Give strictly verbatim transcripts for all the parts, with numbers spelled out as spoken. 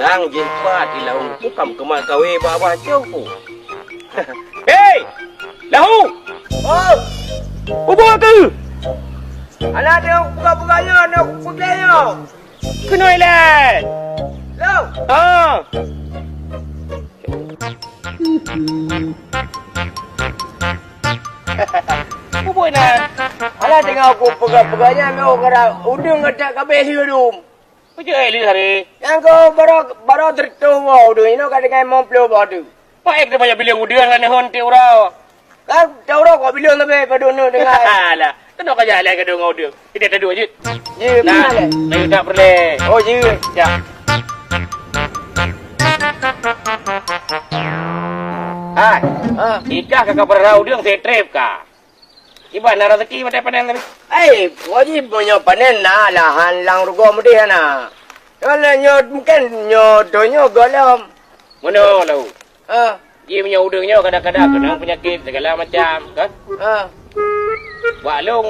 Sang jih pat di laôt, bukam keumat kawé bak-bak cok ku. Hei! Lahu! Oh! Ubah ke? Alah, dia buka-buka nyoe, dia buka nyoe. Keunoe ilée. Lo. Ah. Ubah na. Alah, tengok aku peugah-peugah nyan, oh, kada udeueng gata kabeh lhi dum. Peue jeuet lé hari? Nyang keu baroe, baroe teureutôh woe udeueng, inoe ka tinggai limong ploh boh teuk. Paék teuh banyak bileueng udeueng lam nihon ti uroe. Kan, ti uroe kok bileueng leubeh padub nyoe deungon. Alah, keunoe ka jalan ka deungon udeueng. Tidak ada duit jeuet. Jeuet, nah, mana lé? Layu tak peureulée. Oh, jeuet. Ya. Hai. Ha. Ikah ka kapeurara udeueng setrep ka. Kiban na raseuki watée panen tadi? Ai, wajéb meunyoe panen na lahan lam rugoe meudeh na. Kalau nyoe mungken nyoe donya gohlom. Meunoe lalu. Ha. Ji meunyoe udeueng nyoe kadang-kadang keunong peunyakét segala macam, kan? Ha. Bak lôn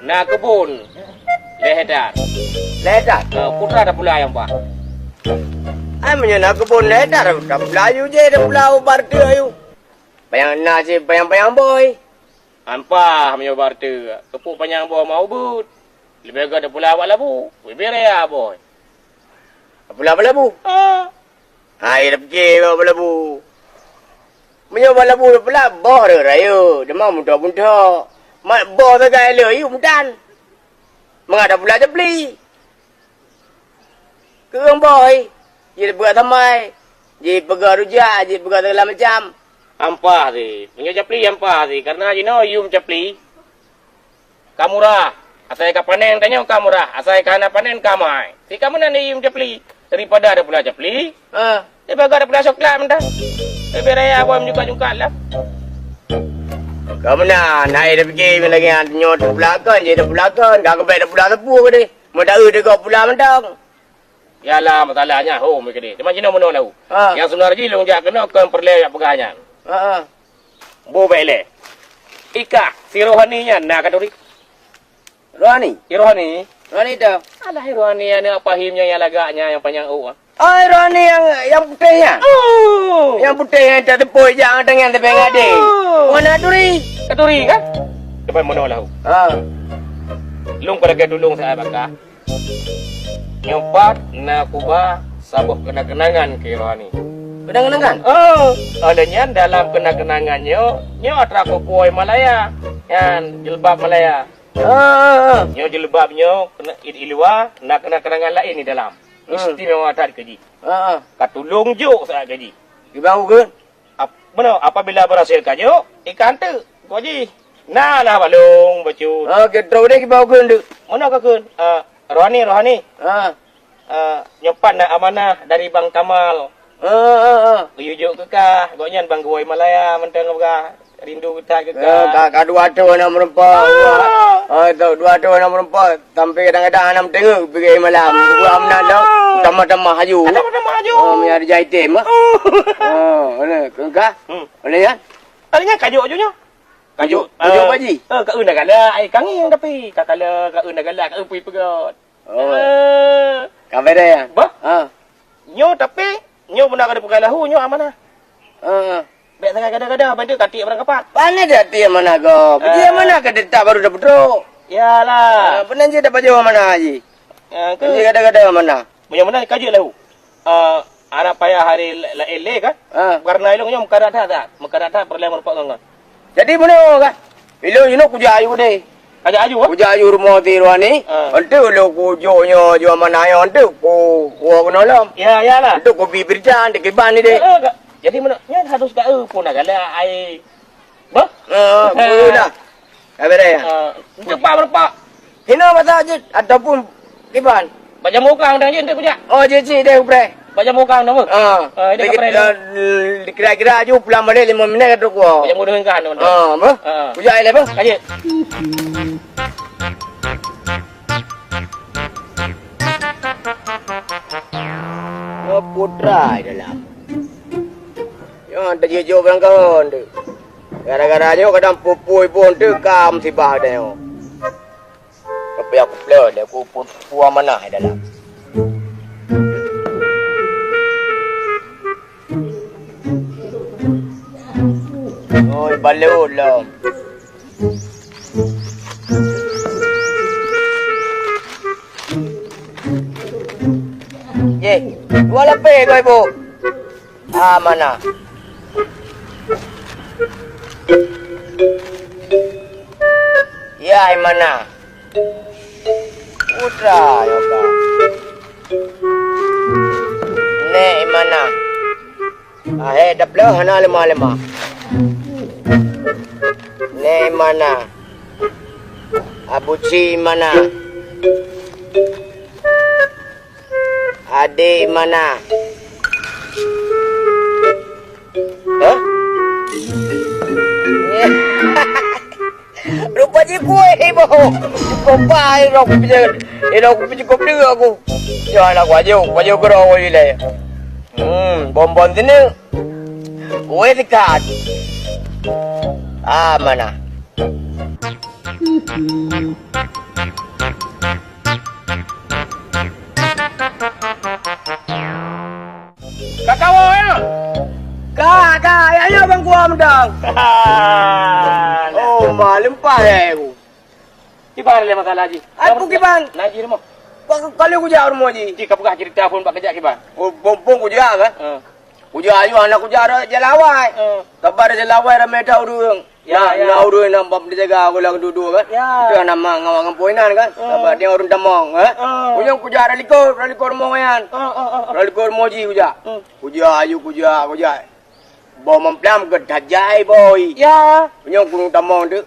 na keubon lhée hektar. Lhée hektar? Ha, putra tapula nyang bah. Ai meunyoe na keubon lhée hektar, tapula yu je, tapula ubar tu ayu. Panyang na si panyang-panyang boy. Ampah meunyoe barter, keupeue panyang boh mau beuet. Leubeh gét tapula bak labu, bibir raya boh. Tapula bak labu? Ah. Hai, tapike bak labu. Meunyoe bak labu tapula, boh raya, teuma muntok-muntok. Mat boh sagai le, yum tan. Mangat tapula japli. Keu ureueng boh, jipeugah tamai, jipeugah rujak, jipeugah segala macam. Ampah si, meunyoe japli ampah si, karena jinoe yum japli ka murah. Asai ka panen tanyoe ka murah, asai ka hana panen ka mai. Si ka meunan yum japli daripada ada pula japli. Ha. Leubeh gét tapula coklat mantong. Leubeh raya boh meujungkat-jungkat lah. Ka meunan, hai tapike lagée nyan, nyoe tapula kon, jih tapula kon, ka keubek tapula sapeue keudeh. Meudaeu deungon pula mantong. Yalah, masalahnya hom keudeh. Teuma jinoe meunoe lahu. Ha. Nyang sebenar jih lôn jak keunoe kon peureulée jak peugah nyan. Ha, ha. Bo bèk lé. Ikah, si Rohani nyan na katuri. Rohani? Si Rohani. Rohani dah. Alah, si Rohani aneuk Pahim nyang, nyang lagak nyan, nyang panyang ôk. Oh, Rohani nyang, nyang putéh nyan? Oh. Nyang putéh nyang tak tepôi jak tangan tapi ngadé. Oh. Mana turi? Katuri kan? Depan meunoe lahu. Ha. Lôn peulagée tulông saát bakah. Nyoe pat na kuba saboh keunang-keunangan keu Rohani. Keunang-keunangan? Oh, oleh nyan dalam keunang-keunangan nyoe, nyoe atra kuku Malaya. Nyan jilbab Malaya. Ah, ah, ah. Nyoe jilbab nyoe keuneuk i, i luwa, na keunang-keunangan laén di dalam. Hmm. Istimewa that keu jih. Ah, ah. Ka tulông jok saát keu jih. Kiban ukeuen? Ap-, meunoe, apabila berhasil ka jok, ikan teuk, kok jih. Na lah balong bacut. Ah, keu trok deh kiban ukeuen teuk. Meunoe ka kheun, ah, Rohani, Rohani. Ah. Ah, nyoe pat na amanah dari Bang Kamal. Ah, ah, ah. Geuyue jok keu kah, gobnyan Bang Geuwoe Malaya mantong peugah rindu that keu kah. Ka, ka dua thôn hana meureumpok. Ah. Ah, tu, dua thôn hana meureumpok. Sampai kadang-kadang hana meuteungeut pih malam. Buat meunan lom, tamah-tamah aju. Tamah-tamah aju. Ah, meunyo ada jai tem, ah. Ah, mana? Keu kah? Hmm. Mana ya? Ada nyan kajok aju nyoe. Kajok, kajok, eh, Pak Ji? Eh, ka eun dah galak, ai kangin tapi. Ka kala, ka eun dah galak, ka eun pui peugöt. Oh. Eh. Ka beres, ya? Bah? Ha. Nyoe tapi, nyoe beuna ka dipeugah lahu, nyoe amanah. Ha, ha. Bèk sagai gada-gada, ban tu ka tiek barang kapat. Pane dak tiek amanah gob? Eh. Tiek amanah ka ditak baru dah peutrok. Yalah. Ha, peunan jih dak pajoh amanah jih. Ya, ke? Jih gada-gada amanah. Meunyoe meunan ka jeuet lahu. Eh, hana payah hari la-, laén lé kan? Ha. Karena ilong nyoe meukarat that, that. Meukarat that peureulèe meureumpok ngon, ngon. Jadi meunoe kan? Ilong jinoe kujak aju deh. Kajak aju, ha? Kujak aju rumoh si Rohani. Ha. Enteuk lôn kujok nyoe aju amanah nyoe, enteuk ku, ku keunoe lom. Ya, yalah. Enteuk kubi beurita, enteuk kiban ni deh. Eh, eh, ka-, jadi meunoe, nyan harus ka, eh, pun dah galak ai. Bah? Eh, pun dah. Ka beres, ya? Ah, cepat meureumpok. Hinoe masa jeuet ataupun kiban? Bak jamur kang dang jeuet, enteuk kujak. Oh, jeuet cit deh, upreh. Bak jamur kang dang, beuh? Ah. Ah, ini kapreh dulu. Dikira-kira aju pulang balik lima minit ka trok. Bak jamur dong kang dong. Ah, beuh? Ah. Kujak ilèe, beuh? Ka jeuet. Nyoe putra di dalam. Nyoe tajijok barang kawon tu. Gara-gara nyoe kadang pupui pun teuka musibah tanyoe. Tapi aku peuleueh deh, aku pun pupui amanah di dalam. Oi, balot lom. Yeh, dua lapeh kau ibu. Ah, mana? Ya, mana? Putra, ya, Kak. Nek, mana? Ahé dapeuloh hana leumah-leumah. Nek mana? Abuci mana? Adé mana? Hah? Rupa jih kueh boh. Kompa irok pijak. Irok pijak kop dua aku. Ya anak wajah, wajah kero wajah ilai. Hmm, bonbon sini. Kueh sikat. Ah, mana? Ka kawoe ya? Ka, ka, ya, ya, bang kuah mendang. Oh, ma leumpah ya aku. Kiban lé masalah jih. Aku kiban. Naji rumoh. Kali kujak rumoh jih. Ji ka peugah cerita phon bak kejak kiban. Oh, bong-bong kujak kan? Heeh. Kujak ayuh anak kujak ada jalawai. Heeh. Kabar jalawai ramai tahu ureueng. Ya, ya. Na ureueng nyang bak penjaga aku lagi duduk kan. Ya. Itu nama ngawa ngampu inan kan. Heeh. Kabar dia ureueng tamong kan. Heeh. Unyong kujak ada likot, ada likot rumoh nyan. Heeh, heeh, heeh. Ada likot rumoh jih kujak. Heeh. Kujak ayuh kujak, kujak. Boh mamplam ke tajai boy. Ya. Unyong kurung tamong tu.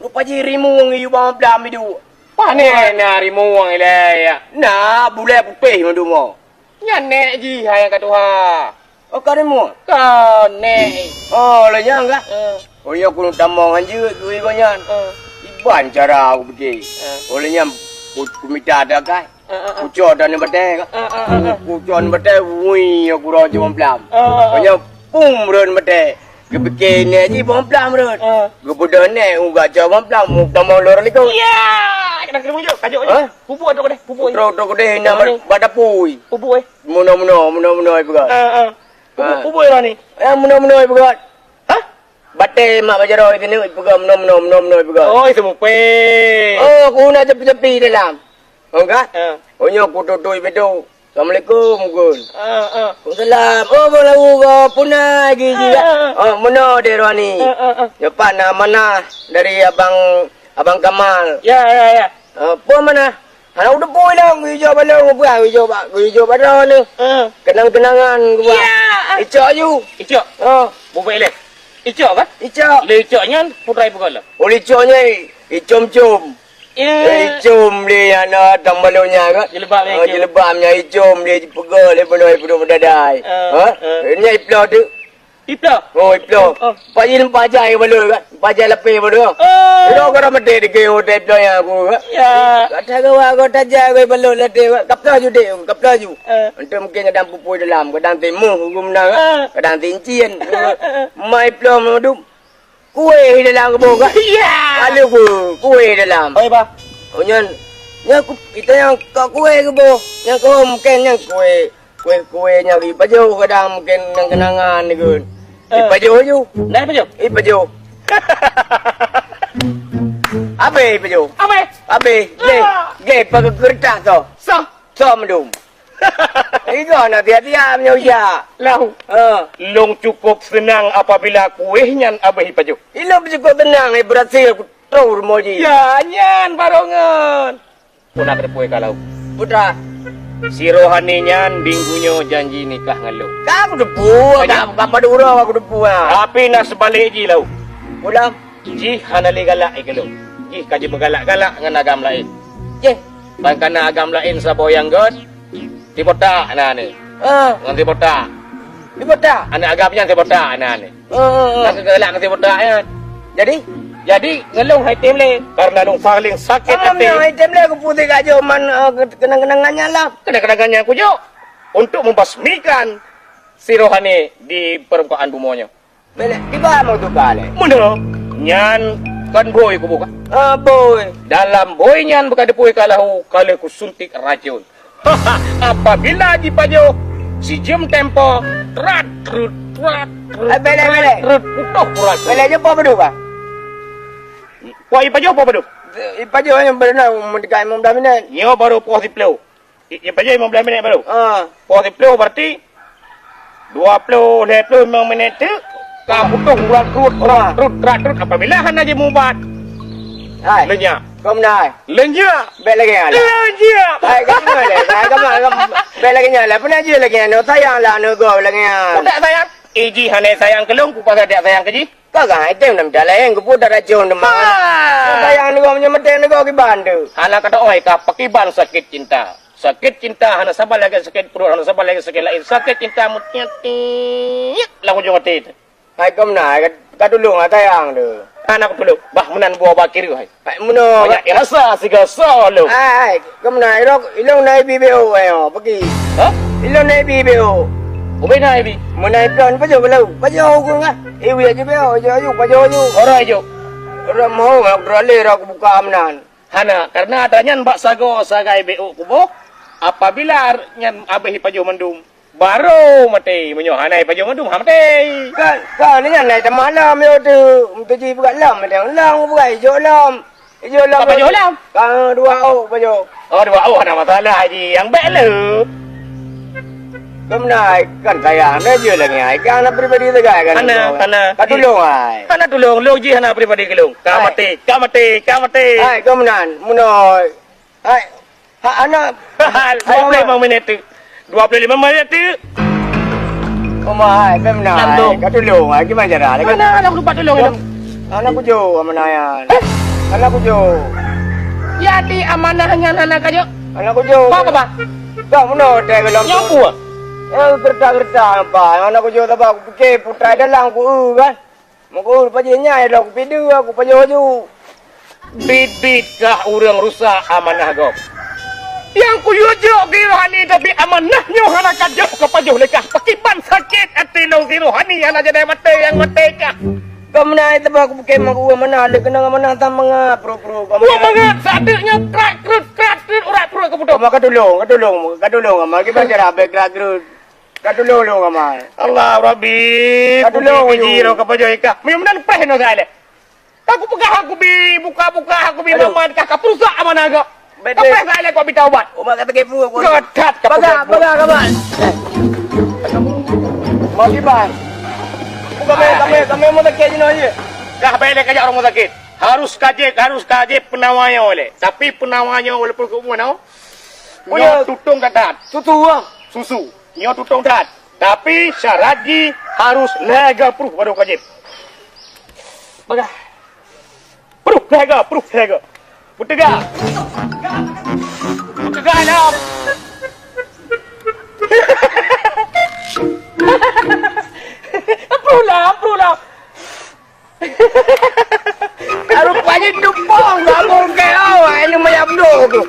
Rupa jih rimueng iyu boh mamplam idu. Pane na rimueng ilai ya. Na bulai putih mandum. Nyan nek jih hai ka tuha. Oh, ka rimueng? Ka nek. Oh, lé nyang ka? Eh. Oh, ya kurung tamong anjeut kui banyan. Eh. Iban cara aku pikir. Eh. Oh, lé nyang ku, ku mita dah kai. Eh, eh, eh. Kucok dan bateh ka. Eh, eh, eh, eh. Kucok dan bateh, wui, aku rasa mamplam. Eh, eh, eh. Oh, ya pum ron bateh. Geupike nek jih boh mamplam rot. Ah. Geupeudeuh nek uga cok boh mamplam, tamong lor likot. Ya, kena kena mujuk, kajuk je. Hah? Pupuk tu kedeh, pupuk. Trok trok kedeh ina bak dapui. Pupuk eh. Muno-muno, muno-muno ipeugah. Ah, ah. Pupuk, pupuk lah ni. Eh, muno-muno ipeugah. Hah? Bateh mak bajaro itu ni ipeugah muno-muno, muno-muno ipeugah. Oh, itu mupe. Oh, aku nak cepi-cepi dalam. Oh, enggak? Ah. Oh, nyoh aku tutui pintu. Assalamualaikum, Gun. Ah, ah. Waalaikumsalam. Oh, Bang Lau, go puna lagi juga. Ah, ah. Oh, meunoe deh Rohani. Ah, ah, ah. Nyoe pat na amanah dari Abang, Abang Kamal. Ya, ya, ya. Ah, peue amanah? Hana udeup pui lom, geujok balong, geujok ba-, geujok baroe ni. Ah. Kenang-kenangan geuba. Ya. Icok aju. Icok. Ah. Bubek leh. Icok kan? Icok. Lé icok nyan putra ibu kala. Oh, icok nyan icom-com. Eh, icom lé aneuk tang balon nyan kan? Jilbab nyan icom. Jilbab nyan icom lé jipeugah lé bunoe peuduek meudadai. Ha? Nyan iploh tu. Iploh? Oh, iploh. Oh. Pak Jin pajai balon kan? Pajai lapeh balon. Oh. Ilo kara meuté dikeu hotel iploh nyan aku kan? Ya. Kata gawa kau tajai kau balon lateh kan? Kaploh ju dek, kaploh ju. Eh. Untuk mungkin kadang pupui dalam, kadang timuh hukum dah kan? Eh. Kadang tincin. Eh, eh, eh. Mai iploh madum. Kueh di dalam geuboh kan? Ya. Lalu ku, kueh dalam. Oi, bah. Oh, nyan. Nyan ku, kita nyang ka kueh geuboh. Nyang keu mungkin nyang kueh. Kueh-kueh nyang ipajoh kadang mungkin kenang-kenangan ni kan. Eh. Ipajoh ju. Nah, ipajoh. Ipajoh. Habis ipajoh. Habis. Habis. Geh. Ah. Geh pakai kertas tu. Sah. Som dum. Igo na tiap-tiap nyoe ujak. Lau. Ha. Long cukup senang apabila kueh nyan abéh ipajoh. Ilop cukup senang, eh, berhasil ku trok rumoh ji. Ya, nyan barongan. Puna teupue kalau. Putra. Si Rohani nyan minggu nyoe janji nikah ngon lôn. Ka aku teupue, ka, ka padum uroe aku teupue, ah. Tapi na seubalik ji lau. Pulang. Jih hana lé galak i keulôn. Jih ka jimeugalak-galak ngon agam laén. Jih. Ban kana agam laén saboh nyang gét, tibotak na ni. Ah. Ngon tibotak. Tibotak? Aneuk agam nyan tibotak na ni. Ah, ah, ah. Ka galak ngon tibotak nyan. Jadi? Jadi, ngon lôn hai tem lé. Karena lôn paling sakét até. Hai tem lé, aku putih gak jauh man, ah, kenang-kenangan nyan lah. Kenang-kenangan nyan kujok untuk membasmikan si Rohani di permukaan bumoe nyoe. Belek, kiban mau tuka lé? Meunoe, nyan kon bôi kuboh ka? Ah, bôi. Dalam bôi nyan beuka teupue ka lahu, ka lheueh kusuntik racun. Apabila jipajoh, sijeuem tempo, trat, trut, Ai, belek, belek. Rut, putoh urat. Belek je po padum, Bang? Po ipajoh po padum? Ipajoh nyang beuna meutika lima belas minit. Nyoe baru poh siplôh. I-, ipajoh lima belas minit baru? Ah. Poh siplôh berarti dua puluh, lhèe ploh limong minit teuk ka putoh urat rut, urat rut, urat rut apabila hana jimubat. Hai. Leunyak. Kau menai. Leunyak. Bèk lagèe nyan lah. Leunyak. Hai, kau menai. Hai, kau menai. Bèk lagèe nyan lah. Pernah je lagèe nyan. Sayang lah aneuk gob lagèe nyan. Udah sayang. Iji hana sayang keu lôn, ku pasal dak sayang keu jih. Ka gah item nam dak laén, ku pun dak racun teuma. Ah. Sayang aneuk gob meunyoe meuté aneuk gob kiban tu. Hana kata oi ka pakiban sakit cinta. Sakit cinta hana saban lagèe sakit pruet, hana saban lagèe sakit laén. Sakit cinta mutiet-tiet lam ujong até tu. Hai, kau meunan, ka, ka tulông, ah, sayang tu. Hana kutulông. Bah, meunan buah bakir tu, hai. Hai, meunan. Banyak rasa siga sa lông. Hai, hai, kau meunan, ilông, ilông na ibi B O, eh, oh, pergi. Hah? Ilông na ibi B O. Ubé na ibi. Meunan iplon, pajoh belalu. Pajoh hukum kah? Iwi aja B O, aja ayu, pajoh ayu. Orang aja. Orang mau, orang teralih, orang buka meunan. Hana, karena ata nyan bak sagoe sagai B O kuboh, apabila nyan abéh ipajoh mandum, baru maté. Meunyoe hana ipajoh mandum, ha maté. Kan, kan, nyan nai teuma lom yo tu. Meutuji peugah lom, maté lom, peugah ijok lom. Ijok lom. Apa ijok lom? Ka dua ôk pajoh. Oh, dua ôk hana masalah, Haji. Nyang bèk le. Keumeunai kan sayang na jeuet lagèe nyan, kan hana pribadi sagai kan. Hana, hana. Ka tulông ai. Hana tulông, lôn jih hana pribadi keu lôn. Ka maté, ka maté, ka maté. Hai, keumeunai, meunoi. Hai, ha, hana. Dua puluh lima minit tu. Dua puluh lima minit tu. Keumeunai, keumeunai. Ka tulông ai, gimana cara? Mana ada lupa tulông itu? Hana kujo amanah nyan. Eh? Hana kujo. Jadi amanah nyan hana kajo. Hana kujo. Apa, Bang? Dak meunoe teuh golom. Nyoe peue? Eh, kereta-kereta apa? Hana kujo saba, kupike putai dalam ku eu kan. Meuku pajoh nyai lom kupideue, kupajoh laju. Bit-bit kah ureueng rusak amanah gob. Nyang kuyue jok keu rohani, tapi amanah nyoe hana kajoh kapajoh lé kah. Pakiban sakét até lôn keu rohani hana jadi maté nyang maté kah. Keumeunai teuba kubukét meuku amanah lé keunong amanah tam mangat pruet-pruet. Pruet mangat sadeuk nyoe krak krut krak krut urat pruet keuputoh. Maka tulông, ka tulông, ka tulông, maka kiban cara bèk krak krut. Ka tulông lôn amal. Allah Rabbi, ka tulông lôn. Ji roh ka pajoh ikah. Meunyoe meunan preh nyoe sailée. Ka kupeugah aku bi buka-buka aku bi mamat kah ka peurusak amanah gak. Ka preh sailée kau bi taubat. Umat ka tegepu aku. Geutat ka peugah. Bagah, bagah, kaban. Mau kiban. Buka meh, kami, kami mau sakit jinoe je. Kah baik lé kajak rumah sakit. Harus kajek, harus kajek penawa nyoe lé. Tapi penawa nyoe walaupun keu umur nyoe. Nyoe tutong that-that. Susu ah. Susu. Nyoe tutong that. Tapi syarat jih harus lhèe ga pruh baru ka jép. Bagah. Pruh lhèe ga, pruh lhèe ga. Peuteuga. Peuteuga lom. Pruh lom, pruh lom. Rupanya tupông gabung ke awak ini mayam dulu.